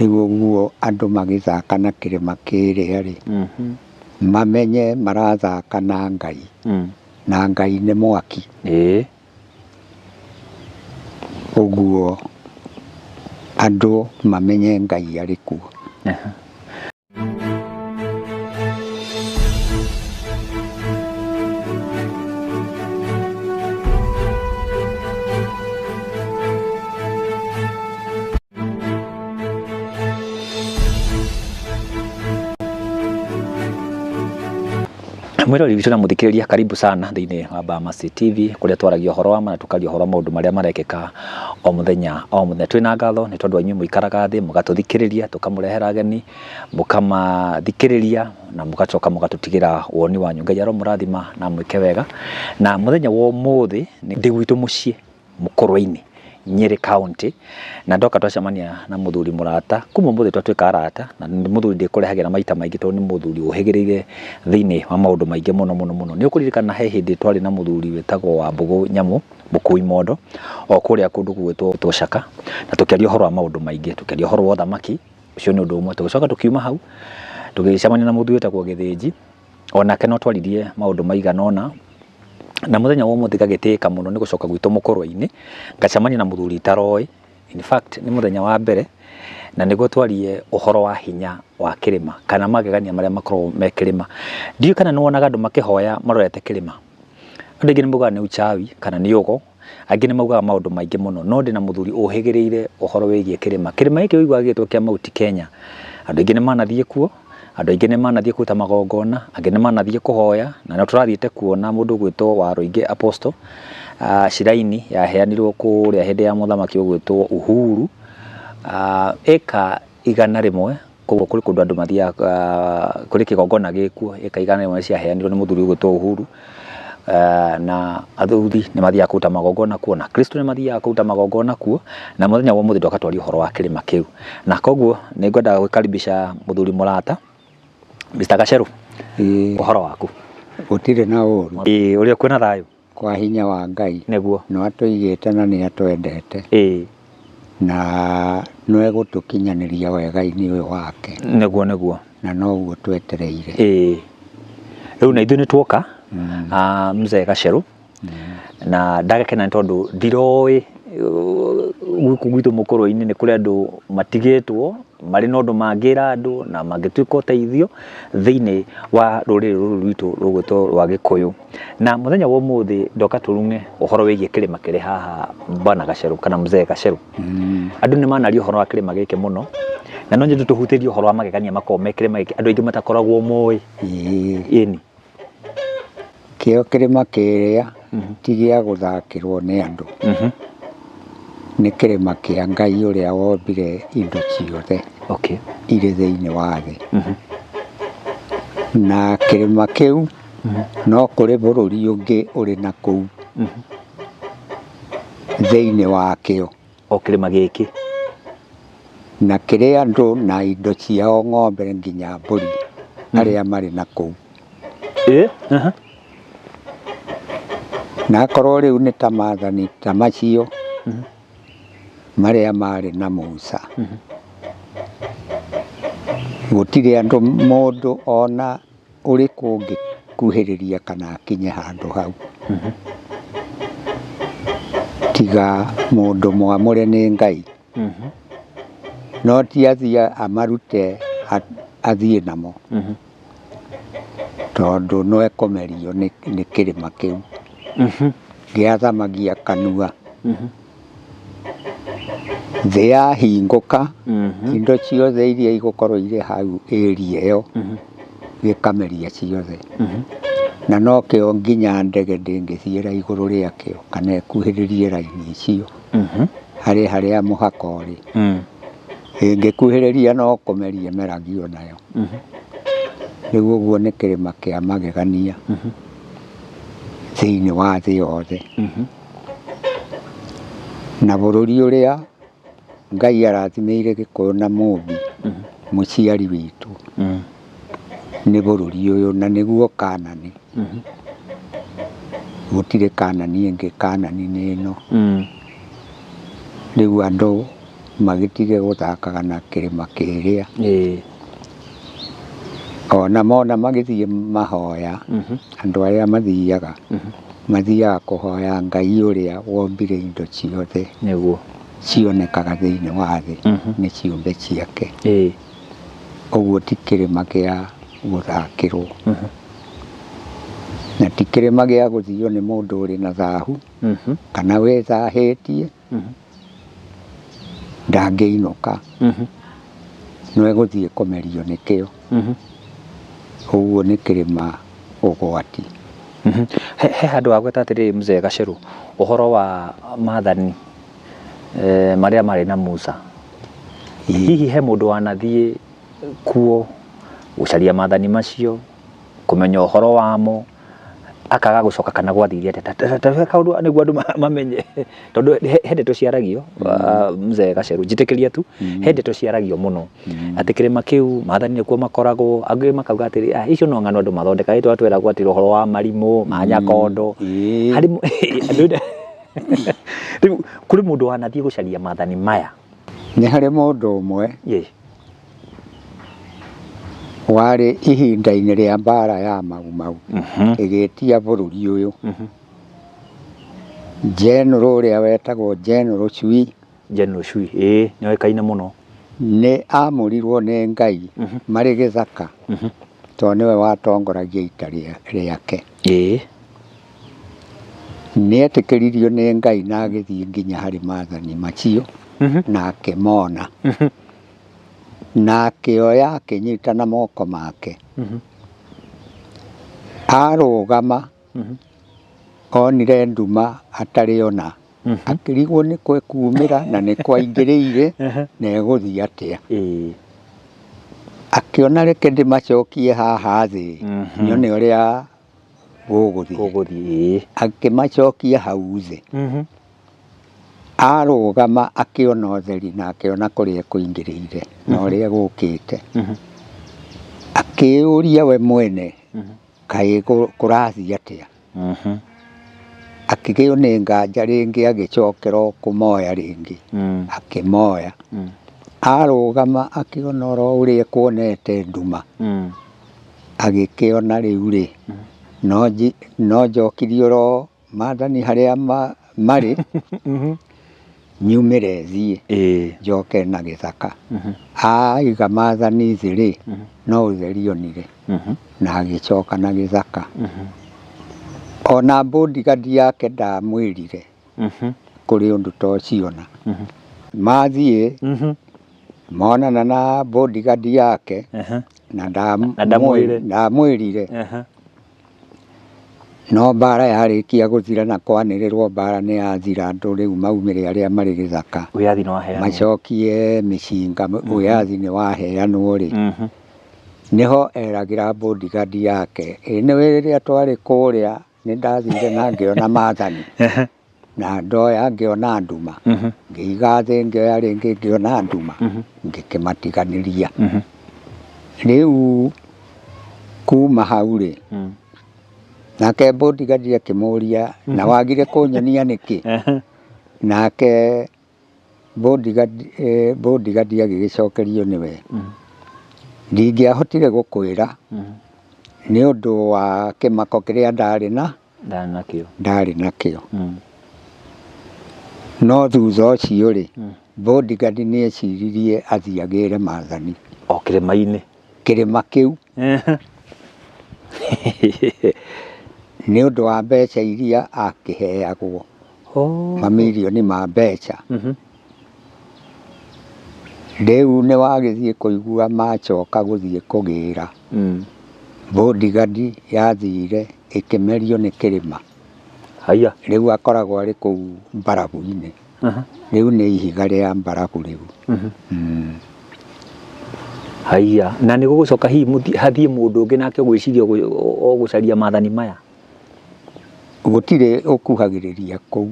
Rĩu ũguo andũ magĩthaka na kĩrĩma kĩrĩa rĩ, mamenye marathaka na Ngai, na Ngai nĩ mwaki. Ũguo andũ mamenye Ngai arĩ kuo. Mwĩroreri witũ na mũthikĩrĩria, karibu sana thĩinĩ wa Bamasi TV kũrĩa twaragia ũhoro wa ma na tũkaria ũhoro wa maũndũ marĩa marekĩka o mũthenya o mũthenya. Twĩna ngatho nĩ tondũ wa inyuĩ mũikaraga thĩ mũgatũthikĩrĩria, tũkamũrehera ageni mũkamathikĩrĩria na mũgacoka mũgatũtigĩra woni wanyu. Ngai aromũrathima na amwĩke wega. Na mũthenya wa ũmũthĩ ndĩ gwitũ mũciĩ Mũkũrwe-inĩ, Nyĩrĩ County, na ndoka twacemania na mũthuri mũrata, kuma ũmũthĩ twatuĩka arata, na nĩ mũthuri ndĩkũrehagĩra maita maingĩ tondũ nĩ mũthuri ũhĩgĩrĩire thĩinĩ wa maũndũ maingĩ mũno mũno mũno. Nĩ ũkũririkana he hĩndĩ twarĩ na mũthuri wĩtagwo Wambũgũ Nyamũ, Mũkui Mondo, o kũrĩa kũndũ gũgwĩtwo Caka, na tũkĩaria ũhoro wa maũndũ maingĩ, tũkĩaria ũhoro wa ũthamaki, ũcio nĩ ũndũ ũmwe. Tũgĩcoka tũkiuma hau, tũgĩcemania na mũthuri wĩtagwo Gĩthĩnji, onake no twaririe maũndũ maigana ũna, na mũthenya wa ũmũthĩ ngagĩtĩĩka mũno nĩ gũcoka gwitũ Mũkũrwe-inĩ, ngacemania na mũthuri itaroĩ, in fact nĩ mũthenya wa mbere, na nĩguo twarie ũhoro wa hinya wa kĩrĩma, kana magegania marĩa makoragwo me kĩrĩma. Ndiũĩ kana nĩ wonaga andũ makĩhoya marorete kĩrĩma. Andũ aingĩ nĩ maugaga nĩ uchawi kana nĩ ũgo, angĩ nĩ maugaga maũndũ maingĩ mũno, no ndĩna mũthuri ũhĩgĩrĩire ũhoro wĩgiĩ kĩrĩma. Kĩrĩma gĩkĩ ũiguaga gĩgĩtwo kĩa Mount Kenya, andũ aingĩ nĩ manathiĩ kuo, andũ aingĩ nĩ manathiĩ kũruta magongona, angĩ nĩ manathiĩ kũhoya, na no tũrathiĩte kuona mũndũ ũgwĩtwo Warũingĩ Apostle, shrine yaheanirwo kũrĩa hĩndĩ ya mũthamaki ũgwĩtwo Uhuru, ĩka 100, koguo kũrĩ kũndũ andũ mathiaga, kũrĩ kĩgongona gĩkuo, ĩka 100 ciaheanirwo nĩ mũthuri ũgwĩtwo Uhuru, na athuri nĩ mathiaga kũruta magongona kuo, na akristo nĩ mathiaga kũruta magongona kuo, na mũthenya wa ũmũthĩ ndoka twarie ũhoro wa kĩrĩma kĩu. Na koguo nĩ ngwendaga gwĩkaribisha mũthuri mũrata, Mr. Gacheru, ũhoro waku? Gũtirĩ na ũru. Ĩĩ, ũrĩa kwĩna thayũ? Kwa hinya wa Ngai. Nĩguo. No atũigĩte na nĩ atwendete. Na no egũtũkinyanĩria wega-inĩ ũyũ wake. Nĩguo nĩguo. Na noguo twetereire. Ĩĩ. Rĩu na ithuĩ nĩ tuoka, mzee Gacheru, na ndagĩkena nĩ tondũ ndiroĩ gũkũ gwitũ Mũkũrwe-inĩ nĩ kũrĩ andũ matigĩtwo marĩ na ũndũ mangĩra andũ na mangĩtuĩka ũteithio thĩinĩ wa rũrĩrĩ rũrũ rwitũ rũgwĩtwo rwa Gĩkũyũ. Na mũthenya wa ũmũthĩ ndoka tũrung'e ũhoro wĩgiĩ kĩrĩma kĩrĩ haha Bwana Gacheru kana Mzee Gacheru. Andũ nĩ manaria ũhoro wa kĩrĩma gĩkĩ mũno, na no nyende tũhutĩrie ũhoro wa magegania makoragwo me kĩrĩma gĩkĩ andũ aingĩ matakoragwo moĩ. Ĩni. Kĩo kĩrĩma kĩrĩa ti gĩa gũthakĩrwo nĩ andũ. Nĩ kĩrĩma kĩa Ngai ũrĩa wombire indo ciothe irĩ thĩinĩ wa thĩ. Na kĩrĩma kĩu no kũrĩ bũrũri ũngĩ ũrĩ na kũu thĩinĩ wakĩo. O kĩrĩma gĩkĩ. Na kĩrĩ andũ na indo ciao, ng'ombe nginya mbũri, arĩa marĩ na kũu. Na akorwo rĩu nĩ ta maathani ta macio marĩa marĩ na Musa. Gũtirĩ andũ mũndũ ona ũrĩkũ ũngĩkuhĩrĩria kana akinye handũ hau. Tiga mũndũ mwamũre nĩ Ngai. No ti athiĩ amarute athiĩ namo. Tondũ no ekũmerio nĩ kĩrĩma kĩu. Gĩathamagia kanua. Thĩ yahingũka, indo ciothe iria igũkorwo irĩ hau area ĩyo, gĩkameria ciothe. Na nokĩo nginya ndege ndĩngĩthiĩra igũrũ rĩakĩo kana ĩkuhĩrĩrie raini icio. Harĩ harĩa mũhaka ũrĩ. Ĩngĩkuhĩrĩria no kũmeria ĩmeragio nayo. Rĩu ũguo nĩ kĩrĩma kĩa magegania thĩinĩ wa thĩ yothe. Na bũrũri ũrĩa Ngai arathimĩire Gĩkũyũ na Mũmbi, mũciari witũ, nĩ bũrũri ũyũ na nĩguo Kanani. Gũtirĩ Kanani ĩngĩ, Kanani nĩ ĩno. Rĩu andũ Magĩtige gũthakaga na kĩrĩma kĩrĩa. Ĩĩ. Ona mona magĩthiĩ mahoya, andũ arĩa mathiaga, mathiaga kũhoya Ngai ũrĩa wombire indo ciothe. Nĩguo. Cionekaga thĩinĩ wa thĩ, nĩ ciũmbe ciake. Ĩĩ. Ũguo ti kĩrĩma kĩa gũthakĩrwo. Na ti kĩrĩma gĩa gũthio nĩ mũndũ ũrĩ na thahu, kana wĩthahĩtie, ndangĩinũka. No egũthiĩ kũmerio nĩkĩo. Ũguo nĩ kĩrĩma ũgwati. He handũ wagweta atĩrĩrĩ mzee Gacerũ, ũhoro wa maathani marĩa marĩ na Musa. Hihi he mũndũ wanathiĩ kuo gũcaria maathani macio, kũmenya ũhoro wamo, akaga gũcoka kana gwathire atĩa? Ta kaũndũ nĩguo andũ mamenye, tondũ he ndeto ciaragio, mzee Gacerũ, njĩtĩkĩria tu, he ndeto ciaragio mũno atĩ kĩrĩma kĩu maathani nĩkuo makoragwo, angĩ makauga atĩrĩ, ah, icio no ng'ano andũ mathondekaga, ĩtwa tweragwo atĩ ũhoro wa marimũ, ma nyakondo. Harĩ andũ rĩu kũrĩ mũndũ wanathiĩ gũcaria maathani maya? Nĩ harĩ mũndũ ũmwe warĩ ihinda-inĩ rĩa mbara ya Mau Mau ĩgĩtia bũrũri ũyũ. General ũrĩa wetagwo General Chui. General Chui, ĩĩ, nĩoĩkaine mũno. Nĩ amũrirwo nĩ Ngai marĩ gĩthaka, tondũ nĩwe watongoragia ita rĩake. Nĩ etĩkĩririo nĩ Ngai na agĩthiĩ nginya harĩ maathani macio, na akĩmona. Na akĩoya akĩnyita na moko make. Arũgama, onire nduma atarĩ ona. Akĩrigwo nĩ kũ ĩkumĩra na nĩ kwaingĩrĩire na ĩgũthiĩ atĩa. Akĩona reke ndĩmacokie haha thĩ, nyone ũrĩa gũgũthiĩ. Gũgũthiĩ. Akĩmacokia hau thĩ. Arũgama akĩona ũtheri na akĩona kũrĩa kũingĩrĩire na ũrĩa gũkĩte. Akĩũria we mwene, kaĩ kũrathiĩ atĩa? Akĩgĩo nĩ nganja rĩngĩ agĩcokera kũmoya rĩngĩ. Akĩmoya. Arũgama akĩona oro ũrĩa ekuonete nduma. Agĩkĩona rĩu rĩ, no njokirie oro maathani harĩa marĩ, nyumĩre thiĩ, njoke na gĩthaka. Aiga maathani thĩ rĩ, no ũtheri onire, na agĩcoka na gĩthaka. Ona bodyguard yake ndamwĩrire kũrĩ ũndũ ta ũcio ona. Mathiĩ, monana na bodyguard yake, na ndamwĩrire. No mbara yarĩkia gũthira na kwanĩrĩrwo mbara nĩ yathira, andũ rĩu maumĩre arĩa marĩ gĩthaka. Wĩyathi nĩ waheanwo. Macokie mĩcinga, wĩyathi nĩ waheanwo rĩ. Nĩho eragĩra bodyguard yake, ĩ nĩ rĩrĩa twarĩ kũrĩa nĩ ndathire na ngĩona maathani. Na ndoya ngĩona nduma. Ngĩiga thĩ ngĩoya rĩngĩ ngĩona nduma. Ngĩkĩmatiganĩria. Rĩu kuma hau rĩ, nake bodyguard akĩmũria, na wagire kũnyonia nĩkĩ? Nake bodyguard agĩgĩcokerio nĩwe. Ndingĩahotire gũkwĩra nĩ ũndũ wa kĩmako kĩrĩa ndarĩ na Ndarĩ nakĩo. Ndarĩ nakĩo. No thutha ũcio rĩ, bodyguard nĩ eciririe athiĩ agĩre maathani. O kĩrĩma-inĩ. Kĩrĩma kĩu. Nĩ ũndũ wa mbeca iria akĩheagwo. Mamirioni ma mbeca. Rĩu nĩ wagĩthiĩ kũigua macoka gũthiĩ kũgĩra. Bodyguard yathire ĩkĩmerio nĩ kĩrĩma. Haiya. Rĩu akoragwo arĩ kũu mbarabu-inĩ. Rĩu nĩ ihiga rĩa mbarabu rĩu. Haiya. Na nĩ gũgũcoka hihi hathiĩ mũndũ ũngĩ nake ũgwĩciria ũgũcaria maathani maya? Gũtirĩ ũkuhagĩrĩria kũu.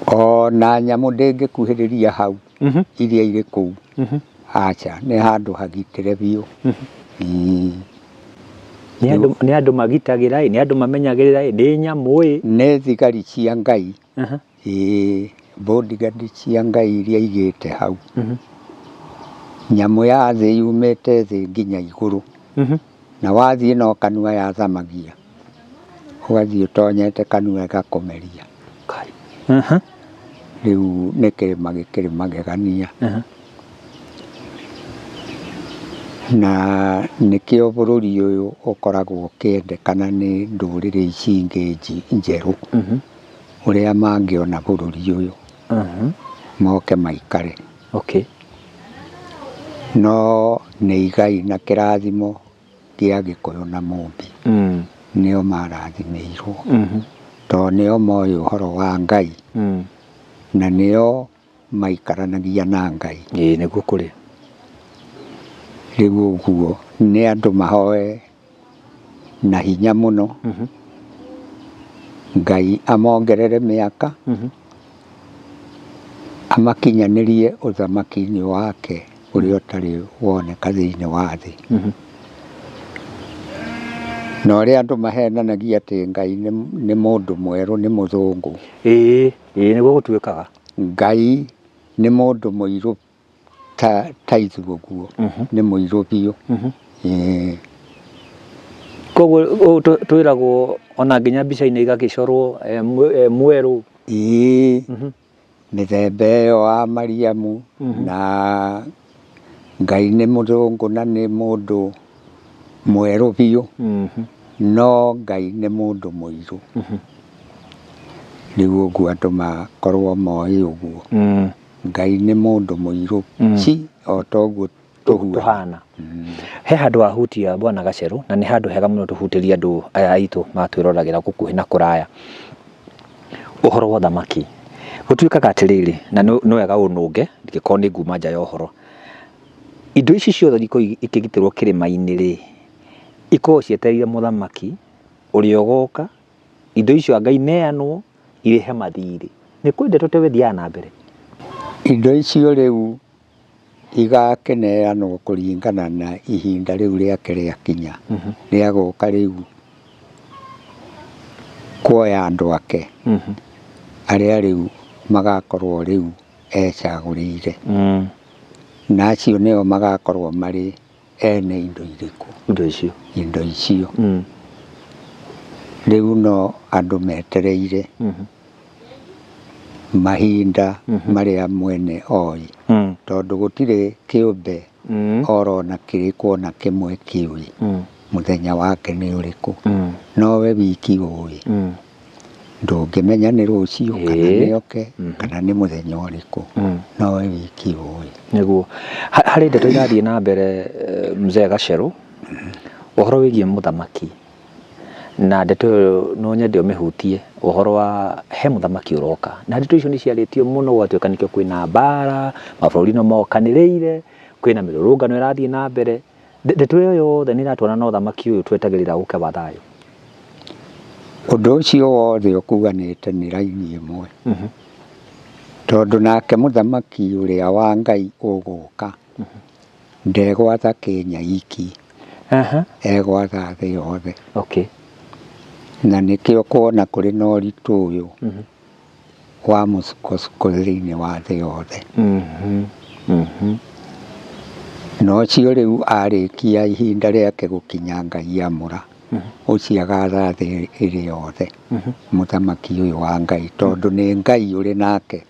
Ona nyamũ ndĩngĩkuhĩrĩria hau, iria irĩ kũu. Aca, nĩ handũ hagitĩre biũ. Nĩ andũ magitagĩra ĩ, nĩ andũ mamenyagĩrĩra ĩ, nĩ nyamũ ĩ. Nĩ thigari cia Ngai. Ĩĩ, Bodyguard cia Ngai iria aigĩte hau. Nyamũ ya thĩ yumĩte thĩ nginya igũrũ. Na wathiĩ no kanua yathamagia. Ũgathiĩ ũtonyete kanua ĩgakũmeria. Rĩu nĩ kĩrĩma gĩkĩrĩ magegania. Na nĩkĩo bũrũri ũyũ ũkoragwo ũkĩendekana nĩ ndũrĩrĩ ici ingĩ njerũ. Ũrĩa mangĩona bũrũri ũyũ. Moke maikare. No nĩ igai na kĩrathimo kĩa Gĩkũyũ na Mũmbi. Nĩo marathimĩirwo. Tondũ nĩo moĩ ũhoro wa Ngai. Na nĩo maikaranagia na Ngai. Ĩĩ nĩguo kũrĩ. Rĩu ũguo nĩ andũ mahoe na hinya mũno. Ngai amongerere mĩaka. Amakinyanĩrie ũthamaki-inĩ wake ũrĩa ũtarĩ woneka thĩinĩ wa thĩ. Na ũrĩa andũ mahenanagia atĩ Ngai nĩ mũndũ mwerũ, nĩ mũthũngũ. Ĩĩ, ĩĩ nĩguo gũtuĩkaga. Ngai nĩ mũndũ mũirũ ta ithuĩ ũguo, nĩ mũirũ biũ. Ĩĩ. Koguo twĩragwo ona nginya mbica-inĩ igagĩcorwo e mwerũ. Ĩĩ. Mĩthemba ĩyo ya Mariamu na Ngai nĩ mũthũngũ na nĩ mũndũ mwerũ biũ, no Ngai nĩ mũndũ mũirũ. Rĩu ũguo andũ makorwo moĩ ũguo. Ngai nĩ mũndũ mũirũ ci o ta ũguo tũhuana. He handũ wahutia Bwana Gacerũ, na nĩ handũ hega mũno tũhutĩrie andũ aya aitũ matwĩroragĩra gũkuhĩ na kũraya. Ũhoro wa ũthamaki. Gũtuĩkaga atĩrĩrĩ, na nĩ wega ũnũnge, ndingĩkorwo nĩ nguma nja ya ũhoro. Indo ici ciothe ikoragwo ikĩgitĩrwo kĩrĩma-inĩ rĩ, ikoragwo cietereire mũthamaki ũrĩa ũgoka, indo icio anga ineanwo irĩhe mathirĩ. Nĩ kwĩ ndeto ta ĩyo ĩthiaga na mbere? Indo icio rĩu igakĩneanwo kũringana na ihinda rĩu rĩake rĩakinya, rĩa gũka rĩu kuoya andũ ake, arĩa rĩu magakorwo rĩu ecagũrĩire. Na acio nĩo magakorwo marĩ ene indo irĩkũ? Indo icio. Indo icio. Rĩu no andũ metereire mahinda marĩa mwene oĩ. Tondũ gũtirĩ kĩũmbe orona kĩrĩkũ ona kĩmwe kĩũĩ mũthenya wake nĩ ũrĩkũ. Nowe wiki ũĩ. Ndũngĩmenya nĩ rũciũ kana nĩ oke kana nĩ mũthenya ũrĩkũ. Nowe wiki ũĩ. Nĩguo. Harĩ ndeto irathiĩ na mbere Mzee Gacerũ, ũhoro wĩgiĩ mũthamaki. Na ndeto ĩyo no nyende ũmĩhutie, ũhoro wa he mũthamaki ũroka. Na ndeto icio nĩ ciarĩtio mũno gũgatuĩka nĩkĩo kwĩna mbara, mabũrũri no mokanĩrĩire, kwĩna mĩrũrũngano ĩrathiĩ na mbere. Ndeto ĩyo yothe nĩ ĩratwarana na ũthamaki ũyũ twetagĩrĩra ũke wa thayũ. Ũndũ ũcio wothe ũkuanĩte nĩ raini ĩmwe. Tondũ nake mũthamaki ũrĩa wa Ngai ũgũka, ndegwatha Kenya iki, egwatha thĩ yothe. Na nĩkĩo kuona kũrĩ na ũritũ ũyũ wa mũsukosuko thĩinĩ wa thĩ yothe. Na ũcio rĩu arĩkia ihinda rĩake gũkinya Ngai amũra, ũcio agatha thĩ ĩrĩ yothe, mũthamaki ũyũ wa Ngai, tondũ nĩ Ngai ũrĩ nake.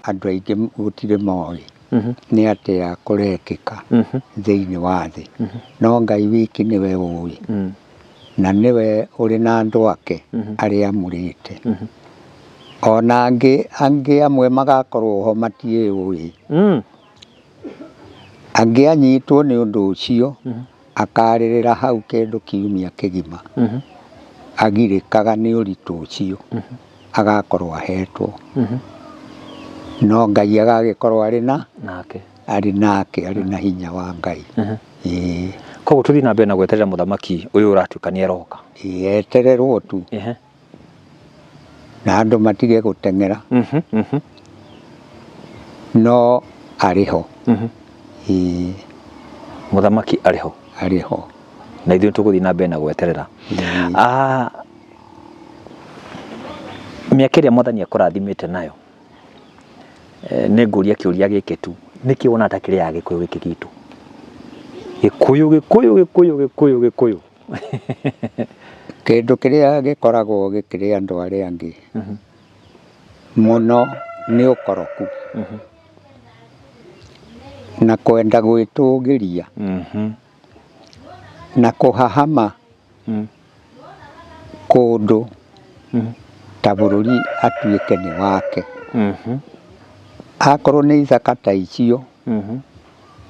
Andũ aingĩ gũtirĩ moĩ nĩ atĩa kũrekĩka thĩinĩ wa thĩ. No Ngai wiki nĩwe ũĩ. Na nĩwe ũrĩ na andũ ake arĩa amũrĩte. Ona angĩ amwe magakorwo ho matiĩũĩ. Angĩ anyitwo nĩ ũndũ ũcio, akarĩrĩra hau kĩndũ kiumia kĩgima. Agirĩkaga nĩ ũritũ ũcio. Agakorwo ahetwo. No Ngai agagĩkorwo arĩ na nake. Arĩ nake, arĩ na hinya wa Ngai. Ĩĩ. Koguo tũthiĩ na mbere na gweterera mũthamaki ũyũ ũratuĩka nĩ aroka. Ĩĩ, etererwo tu. Na andũ matige gũteng'era. No arĩ ho. Ĩĩ. Mũthamaki arĩ ho. Arĩ ho. Na ithuĩ tũgũthiĩ na mbere na gweterera. Mĩaka ĩrĩa Mwathani akũrathimĩte nayo, nĩ ngũria kĩũria gĩkĩ tu, nĩkĩ wonaga ta kĩrĩaga Gĩkũyũ gĩkĩ gitũ? Gĩkũyũ, Gĩkũyũ, Gĩkũyũ, Gĩkũyũ, Gĩkũyũ. Kĩndũ kĩrĩa gĩkoragwo gĩkĩrĩa andũ arĩa angĩ mũno nĩ ũkoroku na kwenda gwĩtũgĩria na kũhahama kũndũ ta bũrũri atuĩke nĩ wake. Akorwo nĩ ithaka ta icio,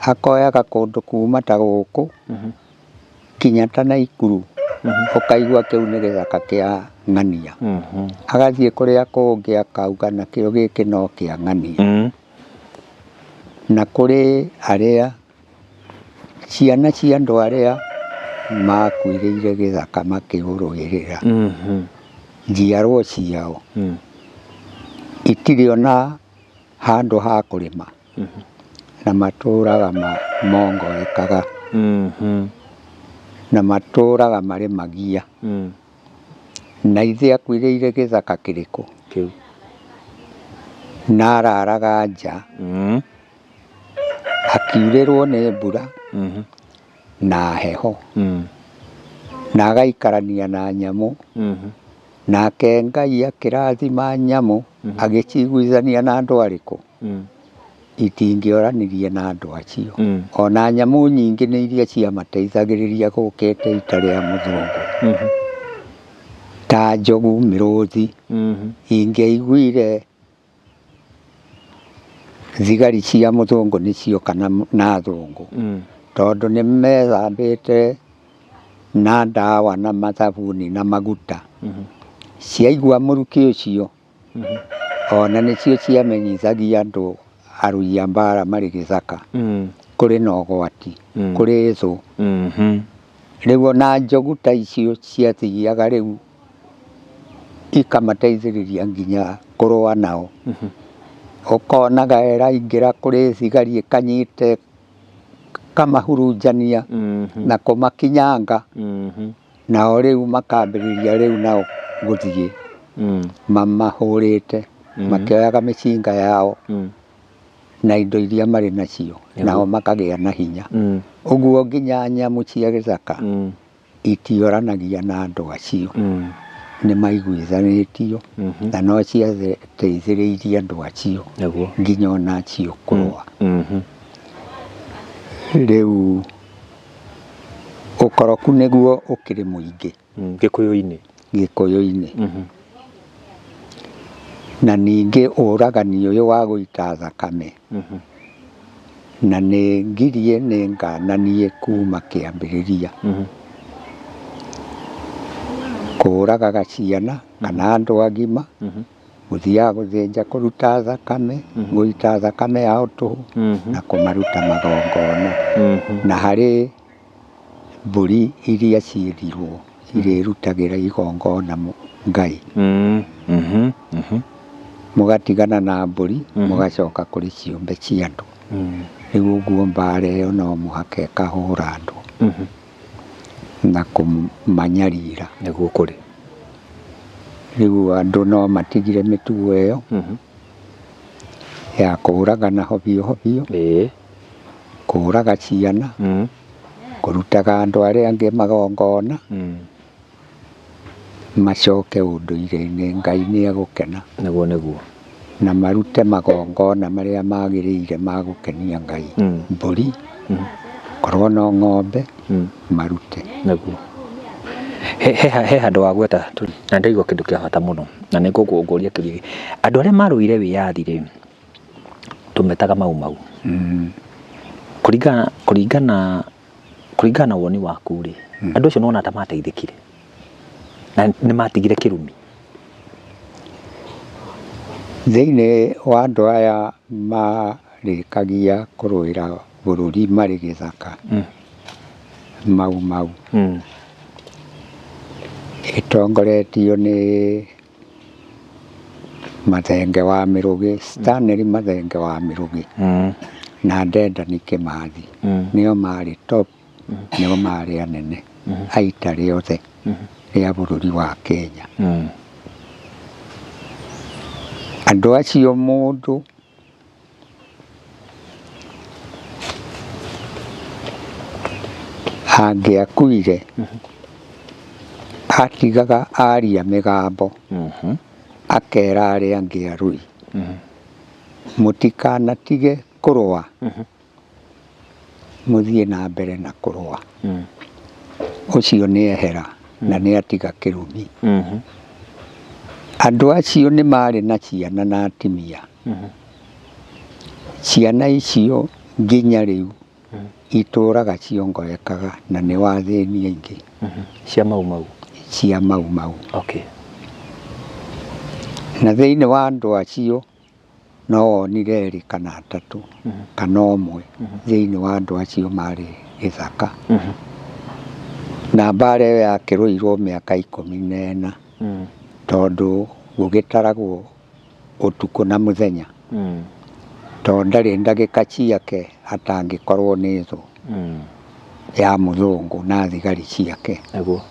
akoyaga kũndũ kuma ta gũkũ kinya ta Naikuru, ũkaigua kĩu nĩ gĩthaka kĩa ng'ania. Agathiĩ kũrĩa kũngĩ akauga nakĩo gĩkĩ no kĩa ng'ania. Na kũrĩ arĩa ciana cia andũ arĩa makuĩrĩire gĩthaka makĩũrũĩrĩra, njiarwo ciao itirĩ ona handũ ha kũrĩma, na matũraga mongoekaga, na matũraga marĩmagia. Na ithe akuĩrĩire gĩthaka kĩrĩkũ? Kĩu. Na araraga nja, akiurĩrwo nĩ mbura na heho, na agaikarania na nyamũ. Nake Ngai akĩrathima nyamũ, agĩciguithania na andũ arĩkũ? Itingĩoranirie na andũ acio. Ona nyamũ nyingĩ nĩ iria ciamateithagĩrĩria gũkĩte ita rĩa mũthũngũ. Ta njogu, mĩrũthi, ingĩaiguire thigari cia mũthũngũ nĩ cioka na athũngũ, tondũ nĩ methambĩte na ndawa na mathabuni na maguta. Ciaigua mũrukĩ ũcio, ona nĩcio ciamenyithagia andũ arũi a mbara marĩ gĩthaka, kũrĩ na ũgwati, kũrĩ thũ. Rĩu ona njogu ta icio ciathiaga rĩu ikamateithĩrĩria nginya kũrũa nao. Ũkonaga ĩraingĩra kũrĩ thigari ĩkanyite kamahurunjania na kũmakinyanga, nao rĩu makambĩrĩria rĩu nao gũthiĩ mamahũrĩte, makĩoyaga mĩcinga yao na indo iria marĩ nacio, nao makagĩa na hinya. Ũguo nginya nyamũ cia gĩthaka itioranagia na andũ acio, nĩ maiguithanĩtio na no ciateithĩrĩirie andũ acio nginya ona acio kũrũa. Rĩu ũkoroku nĩguo ũkĩrĩ mũingĩ Gĩkũyũ-inĩ. Gĩkũyũ-inĩ. Na ningĩ ũragani ũyũ wa gũita thakame, na nĩ ngirie nĩ ngananie kuma kĩambĩrĩria, kũragaga ciana kana andũ agima, gũthiaga gũthĩnja kũruta thakame, gũita thakame yao tũhũ, na kũmaruta magongona. Na harĩ mbũri iria ciĩrirwo irĩrutagĩra igongona Ngai. Mũgatigana na mbũri, mũgacoka kũrĩ ciũmbe cia andũ. Rĩu ũguo mbara ĩyo no mũhaka ĩkahũra andũ na kũmanyarira. Nĩguo kũrĩ. Rĩu andũ no matigire mĩtugo ĩyo ya kũũragana hobio hobio, kũũraga ciana, kũrutaga andũ arĩa angĩ magongona, macoke ũndũire-inĩ, Ngai nĩ egũkena. Nĩguo nĩguo. Na marute magongona marĩa magĩrĩire ma gũkenia Ngai. Mbũri, korwo no ng'ombe, marute. Nĩguo. He handũ wagweta na ndaigua kĩndũ kĩa bata mũno, na nĩ ngũkũria kĩũria gĩkĩ. Andũ arĩa marũire wĩyathi rĩ, tũmetaga mau mau. Kũringana na woni waku rĩ, andũ acio nĩwona ta mateithĩkire na nĩ matigire kĩrumi? Thĩinĩ wa andũ aya marĩkagia kũrũĩra bũrũri marĩ gĩthaka, mau mau, ĩtongoretio nĩ Mathenge wa Mĩrũgĩ, Stanley Mathenge wa Mĩrũgĩ, na Dedan Kĩmathi, nĩo marĩ top, nĩo marĩ anene a ita rĩothe rĩa bũrũri wa Kenya. Andũ acio mũndũ angĩakuire atigaga aria mĩgambo akera arĩa angĩ arũi, mũtikanatige kũrũa, mũthiĩ na mbere na kũrũa. Ũcio nĩ ehera na nĩ atiga kĩrumi. Andũ acio nĩ marĩ na ciana na atumia. Ciana icio nginya rĩu itũraga ciongoekaga na nĩ wathĩni aingĩ. Cia Mau Mau. Cia Mau Mau. Okay. Na thĩinĩ wa andũ acio no wonire erĩ kana atatũ kana ũmwe thĩinĩ wa andũ acio marĩ gĩthaka. Na mbara ĩyo yakĩrũirwo mĩaka 14 tondũ gũgĩtaragwo ũtukũ na mũthenya. Tondũ ndarĩ ndagĩka ciake atangĩkorwo nĩ thũ ya mũthũngũ na thigari ciake. Nĩguo.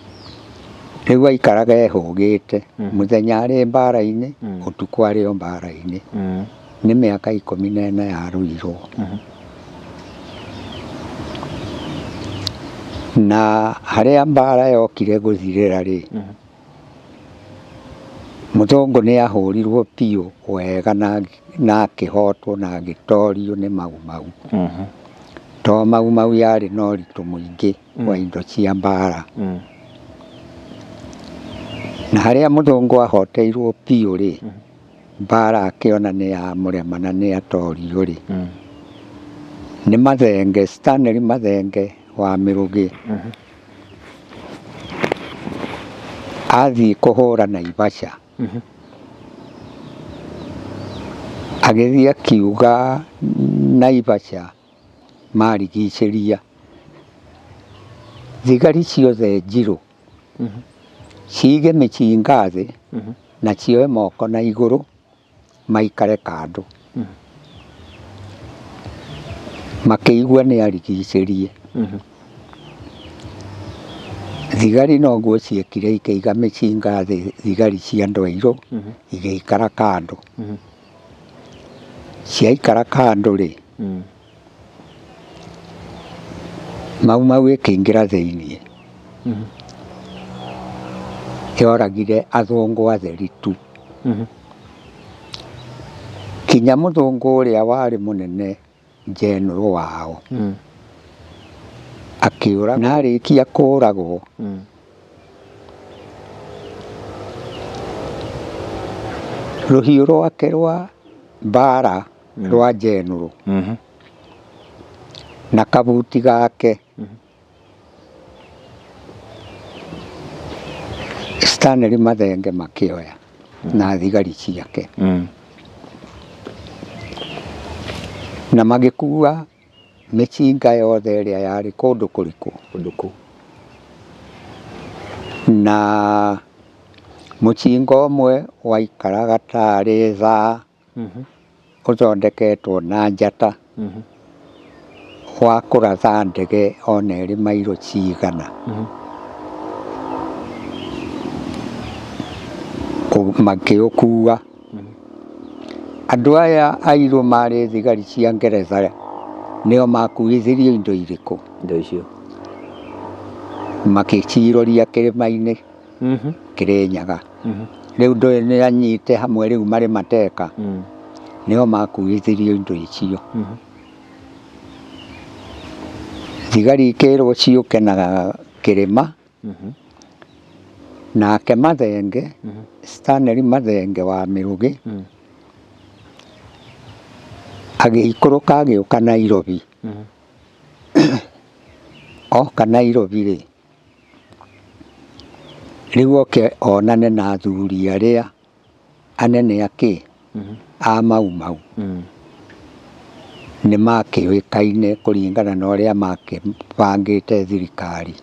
Rĩu aikaraga ehũgĩte, mũthenya arĩ mbara-inĩ, ũtukũ arĩ o mbara-inĩ. Nĩ mĩaka 14 yarũirwo. Na harĩa mbara yokire gũthirĩra rĩ, mũthũngũ nĩ ahũrirwo biũ wega na akĩhotwo na agĩtorio nĩ Mau Mau. To Mau Mau yarĩ na ũritũ mũingĩ wa indo cia mbara. Na harĩa mũthũngũ ahoteirwo biũ rĩ, mbara akĩona nĩ ya mũrema na nĩ atorio rĩ, nĩ Mathenge, Stanley Mathenge wa Mĩrũgĩ. Athiĩ kũhũra Naivasha. Agĩthiĩ akiuga Naivasha marigicĩria thigari ciothe njirũ cige mĩcinga thĩ na cioe moko na igũrũ maikare kando. Makĩigua nĩ arigicĩrie. Thigari noguo ciekire ikĩiga mĩcinga thĩ, thigari cia andũ airũ igĩikara kando. Ciaikara kando rĩ, Mau Mau ĩkĩingĩra thĩiniĩ. Yoragire athũngũ atheri tu. Kinya mũthũngũ ũrĩa warĩ mũnene njenũrũ wao akĩũra, na arĩkia kũragwo rũhiũ rwake rwa mbara rwa njenũrũ na kabuti gake Stanley Mathenge makĩoya na thigari ciake na magĩkua mĩcinga yothe ĩrĩa yarĩ kũndũ kũrĩkũ. Kũndũ kũu. Na mũcinga ũmwe waikaraga tarĩ thaa ũthondeketwo na njata wa kũratha ndege ona ĩrĩ mairo cigana. Makĩũkua. Andũ aya airũ marĩ thigari cia Ngeretha nĩo makuithirio indo irĩkũ? Indo icio. Makĩciroria kĩrĩma-inĩ Kĩrĩnyaga. Rĩu ndũĩ nĩ anyite hamwe rĩu marĩ mateka. Nĩo makuithirio indo icio. Thigari ikĩrwo ciũke na kĩrĩma. Nake Mathenge, Stanley Mathenge wa Mĩrũgĩ, agĩikũrũka agĩũka Nairobi. Oka Nairobi rĩ, rĩu oke onane na athuri arĩa anene akĩ a Mau Mau. Nĩ makĩũĩkaine kũringana na ũrĩa makĩbangĩte thirikari.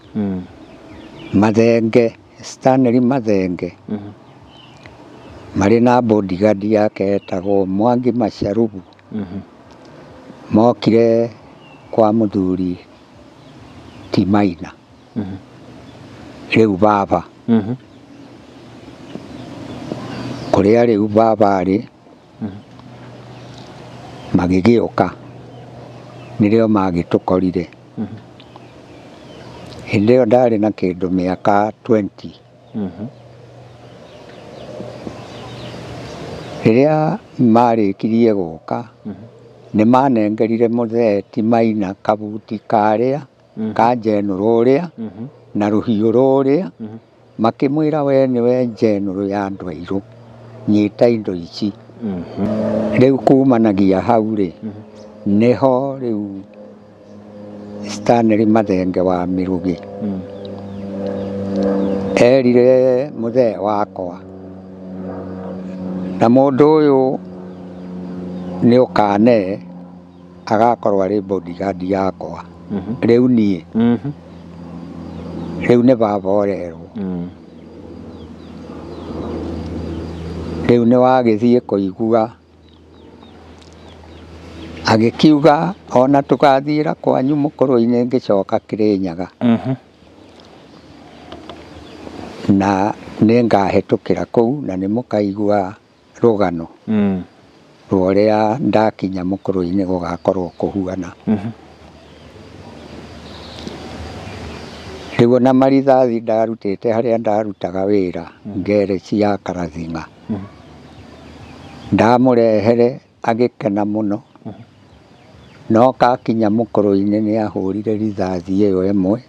Mathenge, Stanley Mathenge, marĩ na bodyguard yake etagwo Mwangi Macharubu, mokire kwa mũthuri ti Maina, rĩu baba. Kũrĩa rĩu baba arĩ, Magĩgĩũka nĩrĩo magĩtũkorire. Hĩndĩ ĩyo ndarĩ na kĩndũ mĩaka 20. Rĩrĩa marĩkirie gũka, nĩ manengerire mũthee ti Maina kabuti karĩa ka njenũrũ ũrĩa na rũhiũ rũrĩa, makĩmwĩra we nĩwe njenũrũ ya andũ airũ, nyita indo ici. Rĩu kumanagia hau rĩ, nĩho rĩu Stanley Mathenge wa Mĩrũgĩ erire mũthee wakwa, na mũndũ ũyũ nĩ ũkane agakorwo arĩ bodyguard yakwa. Rĩu niĩ, rĩu nĩ baba ũrerwo. Rĩu nĩ wagĩthiĩ kũigua agĩkiuga ona tũgathiĩra kwanyu mũkũrũ-inĩ ngĩcoka Kĩrĩnyaga. Na nĩ ngahĩtũkĩra kũu na nĩ mũkaigua rũgano rwa ũrĩa ndakinya mũkũrũ-inĩ gũgakorwo kũhuana. Rĩu ona marithathi ndarutĩte harĩa ndarutaga wĩra ngereci ya Karathing'a. Ndamũrehere agĩkena mũno, no kakinya mũkũrũ-inĩ nĩ ahũrire rithathi ĩyo ĩmwe,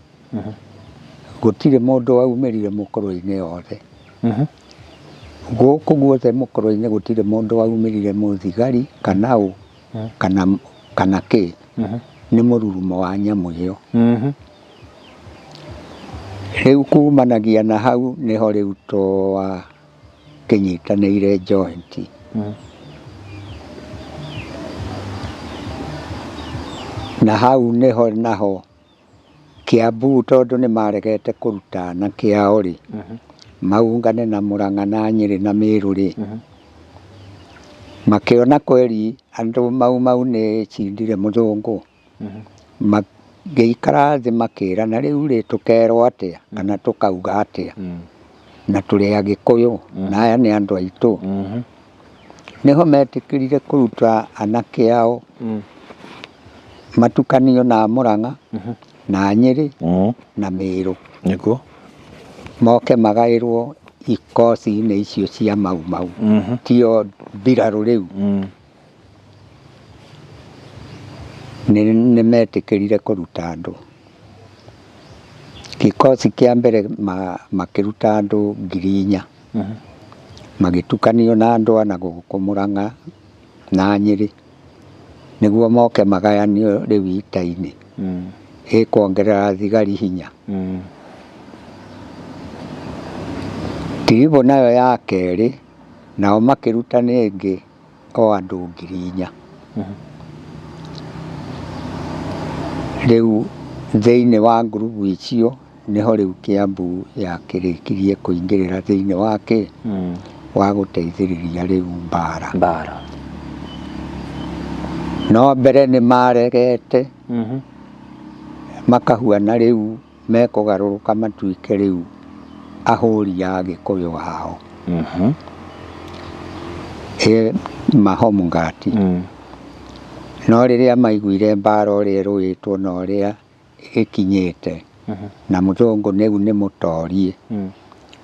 gũtirĩ mũndũ waumĩrire mũkũrũ-inĩ othe. Gũkũ guothe mũkũrũ-inĩ gũtirĩ mũndũ waumĩrire mũthigari kana ũ kana kĩ, nĩ mũrurumo wa nyamũ ĩyo. Rĩu kumanagia na hau nĩho rĩu twakĩnyitanĩire joint. Na hau nĩho naho Kiambu tondũ nĩ maregete kũruta anake ao rĩ, maungane na Mũrang'a na Nyĩrĩ na Mĩrũ rĩ, makĩona kweri andũ Mau Mau nĩ cindire mũthũngũ, magĩikara thĩ makĩrana rĩu rĩ tũkerwo atĩa kana tũkauga atĩa, na tũrĩ Agĩkũyũ na aya nĩ andũ aitũ. Nĩho metĩkĩrire kũruta anake ao matukanio na Mũrang'a na Nyĩrĩ na Mĩrũ. Nĩguo. Moke magaĩrwo ikosi-inĩ icio cia Mau Mau, tio mbirarũ rĩu. Nĩ metĩkĩrire kũruta andũ. Gĩkosi kĩa mbere makĩruta andũ 4,000. Magĩtukanio na andũ a na gũkũ Mũrang'a na Nyĩrĩ nĩguo moke magayanio rĩu ita-inĩ. Ĩkuongerera thigari hinya. Tiribũ nayo ya kerĩ nao makĩruta rĩngĩ o andũ 4,000. Rĩu thĩinĩ wa ngurubu icio nĩho rĩu Kiambu yakĩrĩkirie kũingĩrĩra thĩinĩ wa kĩ wa gũteithĩrĩria rĩu mbara. Mbara. No mbere nĩ maregete makahuana rĩu mekũgarũrũka matuĩke rĩu ahũri a Gĩkũyũ ao. Mahomungati. No rĩrĩa maiguire mbara ũrĩa ĩrũĩtwo na ũrĩa ĩkinyĩte na mũthũngũ rĩu nĩ mũtorie,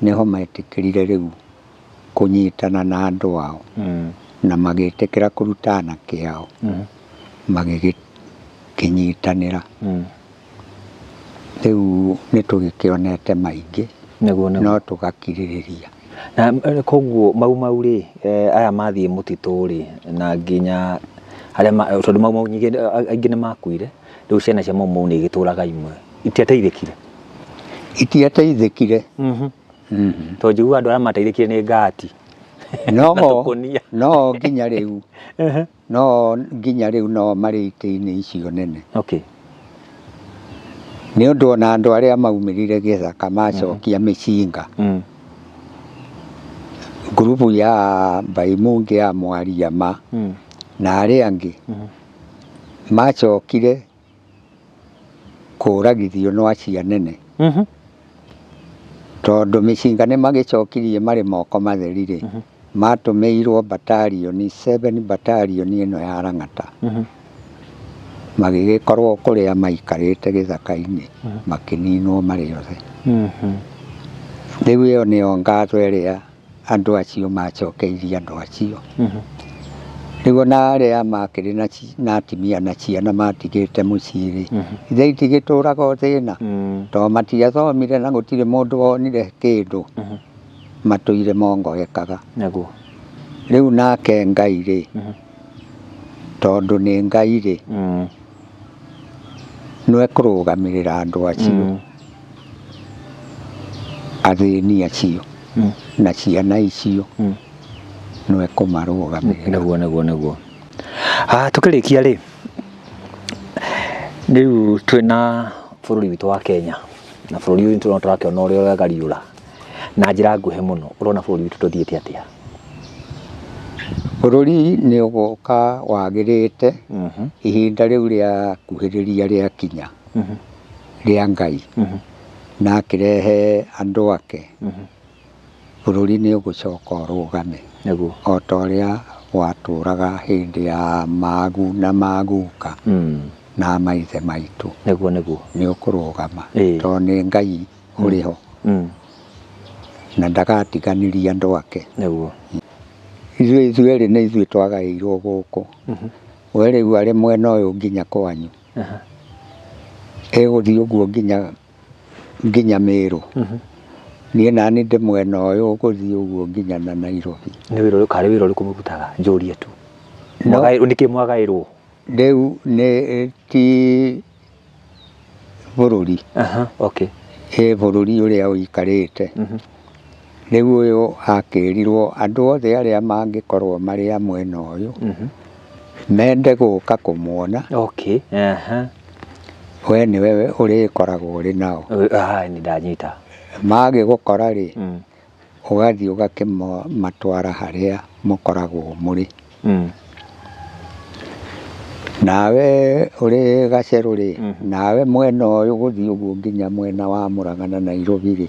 nĩho metĩkĩrire rĩu kũnyitana na andũ ao na magĩtĩkĩra kũruta anake ao magĩkĩnyitanĩra. Rĩu nĩ tũgĩkĩonete maingĩ no tũgakirĩrĩria. Na koguo Mau Mau rĩ, aya mathiĩ mũtitũ rĩ, na nginya arĩa tondũ Mau Mau nyingĩ aingĩ nĩ makuire, rĩu ciana cia Mau Mau nĩ igĩtũraga imwe, itiateithĩkire? Itiateithĩkire. Tondũ njiguaga andũ arĩa mateithĩkire nĩ ngati. No no nginya rĩu no nginya rĩu no marĩ itĩ-inĩ icio nene. Nĩ ũndũ ona andũ arĩa maumĩrire gĩthaka macokia mĩcinga. Ngurubu ya Baimungi ya Mwariama na arĩa angĩ macokire kũragithio no acio anene. Tondũ mĩcinga nĩ magĩcokirie marĩ moko matheri rĩ. Matũmĩirwo batarioni, 7 battalion ĩno ya Lang'ata. Magĩgĩkorwo kũrĩa maikarĩte gĩthaka-inĩ, makĩninwo marĩ othe. Rĩu ĩyo nĩyo ngatho ĩrĩa andũ acio macokeirie andũ acio. Rĩu ona arĩa makĩrĩ na atimia na ciana matigĩte mũciĩ rĩ, ithe itigĩtũraga o thĩna, tondũ matiathomire na gũtirĩ mũndũ wonire kĩndũ, matũire mongoekaga. Nĩguo. Rĩu nake Ngai rĩ, tondũ nĩ Ngai rĩ, nĩwe kũrũgamĩrĩra andũ acio, athĩni acio na ciana icio, nĩwe kũmarũgamĩrĩra. Nĩguo nĩguo nĩguo. Ah, tukĩrĩkia rĩ, rĩu twĩna bũrũri witũ wa Kenya na bũrũri ũyũ no tũrakĩona ũrĩa ũragariũra na njĩra nguhĩ mũno, ũrona bũrũri witũ tũthiĩte atĩa? Bũrũri nĩ ũgũka wagĩrĩte ihinda rĩu rĩa kuhĩrĩria rĩakinya rĩa Ngai, na akĩrehe andũ ake, bũrũri nĩ ũgũcoka ũrũgame. Nĩguo. O ta ũrĩa watũraga hĩndĩ ya magu na maguka na maithe maitũ. Nĩguo nĩguo. Nĩ ũkũrũgama tondũ nĩ Ngai ũrĩ ho na ndagatiganĩria andũ ake. Nĩguo. Ithuĩ ithuerĩ nĩ ithuĩ twagaĩirwo gũkũ. We rĩu arĩ mwena ũyũ nginya kwanyu. Ĩgũthiĩ ũguo nginya nginya Meru. Niĩ nani ndĩ mwena ũyũ ũgũthiĩ ũguo nginya na Nairobi. Nĩ wĩra ũrĩkũ, karĩ wĩra ũrĩkũ mũrutaga? Njũrie tu. No. Mwagaĩrwo, nĩkĩ mwagaĩrwo? Rĩu nĩ ti bũrũri. Aha, okay. Ĩ bũrũri ũrĩa ũikarĩte. Rĩu ũyũ akĩrirwo andũ othe arĩa mangĩkorwo marĩ a mwena ũyũ, mende gũka kũmuona. Okay. Aha. We nĩwe ũrĩkoragwo ũrĩ nao. Ah, nĩ ndanyita. Magĩgũkora rĩ, ũgathiĩ ũgakĩmatwara harĩa mũkoragwo mũrĩ. Nawe ũrĩ gacerũ rĩ, nawe mwena ũyũ gũthiĩ ũguo nginya mwena wa Mũrang'a na Nairobi rĩ,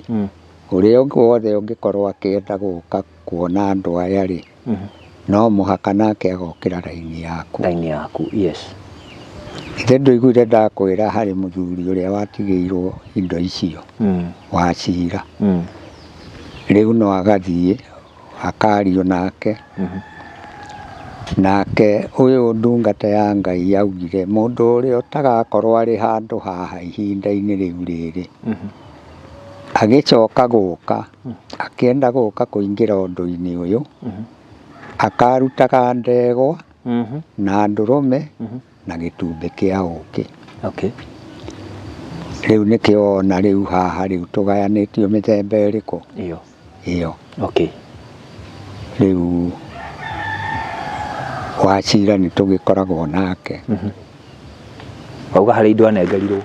ũrĩa wothe ũngĩkorwo akĩenda gũka kuona andũ aya rĩ, no mũhaka nake agokĩra raini yaku. Raini yaku, yes. Ithe ndũiguire ndakwĩra harĩ mũthuri ũrĩa watigĩirwo indo icio wa cira. Rĩu no agathiĩ akario nake, nake ũyũ ndungata ya Ngai yaugire mũndũ ũrĩa ũtagakorwo arĩ handũ haha ihinda-inĩ rĩu rĩrĩ, agĩcoka gũka, akĩenda gũka kũingĩra ũndũ-inĩ ũyũ, akarutaga ndegwa na ndũrũme na gĩtumbĩ kĩa ũkĩ. Okay. Rĩu nĩkĩo wona rĩu haha rĩu tũgayanĩtio mĩthemba ĩrĩkũ? Ĩyo. Ĩyo. Okay. Rĩu Wachira nĩ tũgĩkoragwo nake. Wauga harĩ indo anengerirwo.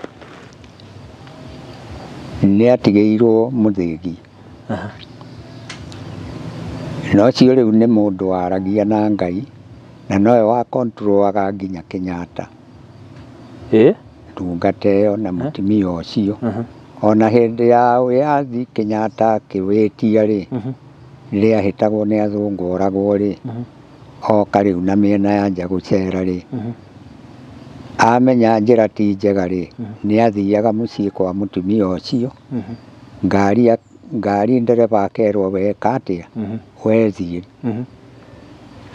Nĩ atigĩirwo mũthĩgi. Na ũcio rĩu nĩ mũndũ waragia na Ngai, na nowe wa control aga nginya Kenyatta. Ĩ? Ndungata ĩyo na mũtumia ũcio. Ona hĩndĩ ya wĩyathi Kenyatta akĩwĩtia rĩ, rĩrĩa ahĩtagwo nĩ athũngũ oragwo rĩ, oka rĩu na mĩena ya nja gũcera rĩ, amenya njĩra ti njega rĩ, nĩ athiaga mũciĩ kwa mũtumia ũcio, ngari ngari ndereba akerwo weka atĩa, we thiĩ.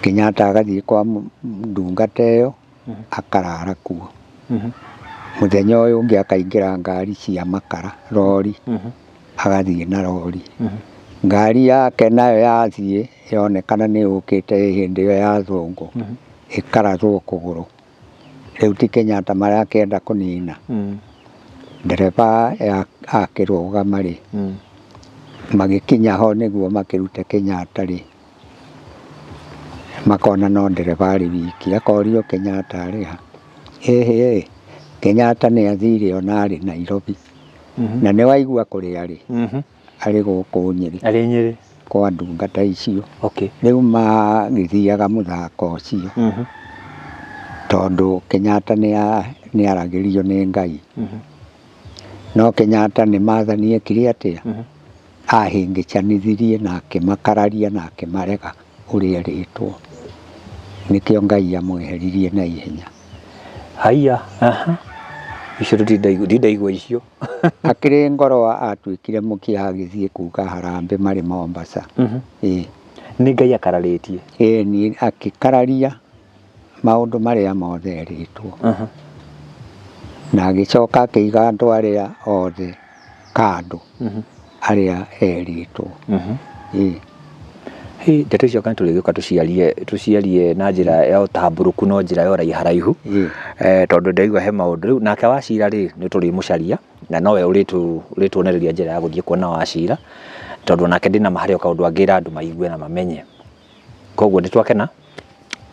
Kenyatta agathiĩ kwa ndungata ĩyo, akarara kuo. Mũthenya ũyũ ũngĩ akaingĩra ngari cia makara, rori, agathiĩ na rori. Ngari yake nayo yathiĩ yonekana nĩ yũkĩte hĩndĩ ĩyo ya athũngũ, ĩkarathwo kũgũrũ. Rĩu ti Kenyatta marakĩenda kũnina. Ndereba akĩrũgama rĩ, magĩkinya ho nĩguo makĩrute Kenyatta rĩ, makona no ndereba arĩ wiki, akorio Kenyatta arĩ ha? Ĩhĩ, Kenyatta nĩ athire ona arĩ Nairobi. Na nĩ waigua kũrĩa arĩ? Arĩ gũkũ Nyĩrĩ. Arĩ Nyĩrĩ. Kwa ndungata icio. Okay. Rĩu magĩthiaga mũthako ũcio. Tondũ Kenyatta nĩ aragĩrio nĩ Ngai. No Kenyatta nĩ maathani ekire atĩa? Ahĩngĩcanithirie na akĩmakararia na akĩmarega. ũrĩa erĩtwo. Nĩkĩo Ngai amweheririe na ihenya. Haiya, aha. Icio ndindaigua icio. Akĩrĩ ngoro atuĩkire mũkia agĩthiĩ kuga harambĩ marĩ Mombasa. Ĩĩ. Nĩ Ngai akararĩtie. Ĩĩ nĩ akĩkararia maũndũ marĩa mothe erĩtwo. Na agĩcoka akĩiga andũ arĩa othe kando arĩa erĩtwo. Ĩĩ. Hĩ, ndeto icio kana tũrĩgĩũka tũciarie tũciarie na njĩra ya ũtambũrũku no njĩra ya ũraiharaihu. Ĩĩ. Tondũ ndaigua he maũndũ rĩu nake Wacira rĩ nĩ tũrĩmũcaria na nowe ũrĩtuonereria njĩra ya gũthiĩ kuona Wacira tondũ onake ndĩna ma harĩ o kaũndũ angĩra andũ maigue na mamenye. Koguo nĩ twakena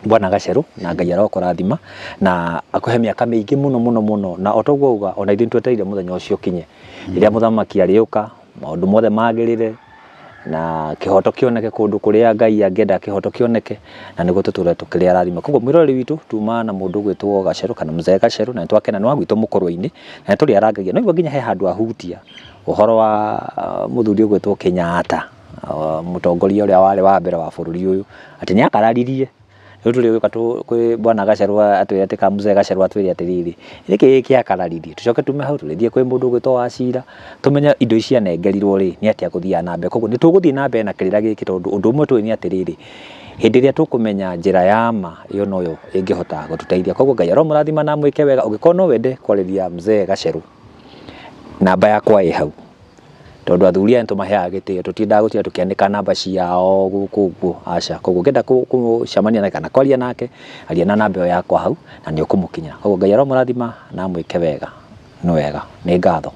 Bwana Gacerũ na Ngai arokũrathima na akũhe mĩaka mĩingĩ mũno mũno mũno na o toguo auga ona ithuĩ nĩtwetereire mũthenya ũcio ũkinye rĩrĩa mũthamaki arĩũka maũndũ mothe magĩrĩre na kĩhoto kĩoneke kũndũ kũrĩa Ngai angĩenda kĩhoto kĩoneke na nĩguo tũtũre tũkĩrĩ arathime. Koguo mwĩroreri witũ tuma na mũndũ ũgwĩtwo Gacerũ kana Mzee Gacerũ na nĩtwakena nĩ wa gwitũ mũkũrwe-inĩ na nĩtũrĩarangagia. No igua nginya he handũ ahutia ũhoro wa mũthuri ũgwĩtwo Kenyatta mũtongoria ũrĩa warĩ wa mbere wa bũrũri ũyũ atĩ nĩ akararirie. Rĩu tũrĩgĩũka kwĩ Bwana Gacerũ atwĩre atĩ kana Mzee Gacerũ atwĩre atĩrĩrĩ, nĩkĩ kĩakararirie? Tũcoke tume hau tũrĩthiĩ kwĩ mũndũ ũgwĩtwo Wachira tũmenye indo ici anengerirwo rĩ, nĩ atĩa gũthiaga na mbere. Koguo nĩ tũgũthiĩ na mbere na kĩrĩra gĩkĩ tondũ ũndũ ũmwe tũĩ nĩ atĩrĩrĩ, hĩndĩ ĩrĩa tũkũmenya njĩra ya ma ĩyo noyo ĩngĩhota gũtũteithia. Koguo Ngai aromũrathima na amwĩke wega. Ũngĩkorwo no wende kwarĩria Mzee Gacerũ, namba yakwa ĩ hau. Tondũ athuri aya nĩtũmaheaga gĩtĩo, tũtiendaga gũtinda tũkĩanĩka namba ciao gũkũ ũguo, aca. Koguo ũngĩenda gũcemania nake kana kwaria nake, aria na namba ĩyo yakwa hau na nĩ ũkũmũkinyĩra. Koguo Ngai aromũrathima na amwĩke wega. Nĩ wega, nĩ ngatho.